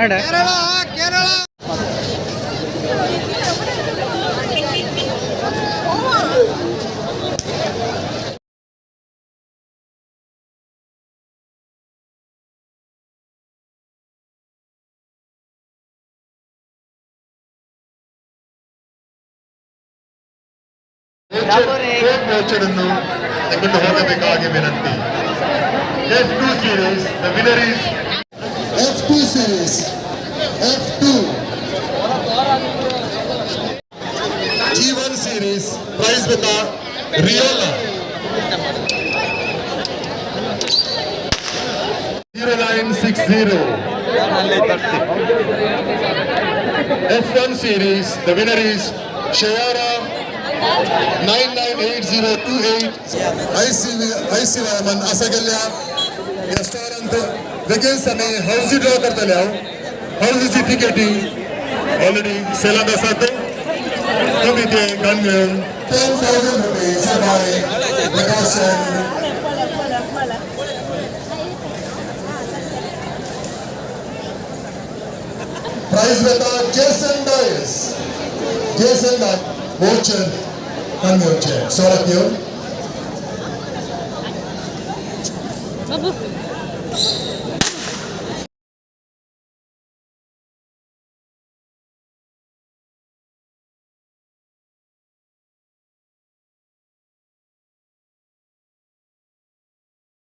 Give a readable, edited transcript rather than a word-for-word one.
Kerala Kerala. ವೋಚರನ್ನು ತೆಗೆದು ಹೋಗಬೇಕಾಗಿ ವಿನಂತಿ. F2 series, the winner is F2 series, F2. G1 series prize with Riola 0960. F1 series, the winner is Shayara 998028. IC मन असा गेल्ल्या restaurant बेगीन आमी हावजी draw करतले. हांव हावजीची तिकेटी ऑलरेडी सेलांत आसात, तुमी ते गन मेळून ₹10,000 bye Prakashan. Price वता Jason Dias. Jason Dias voucher कन मेळचे सोळा घेवन. बाबू.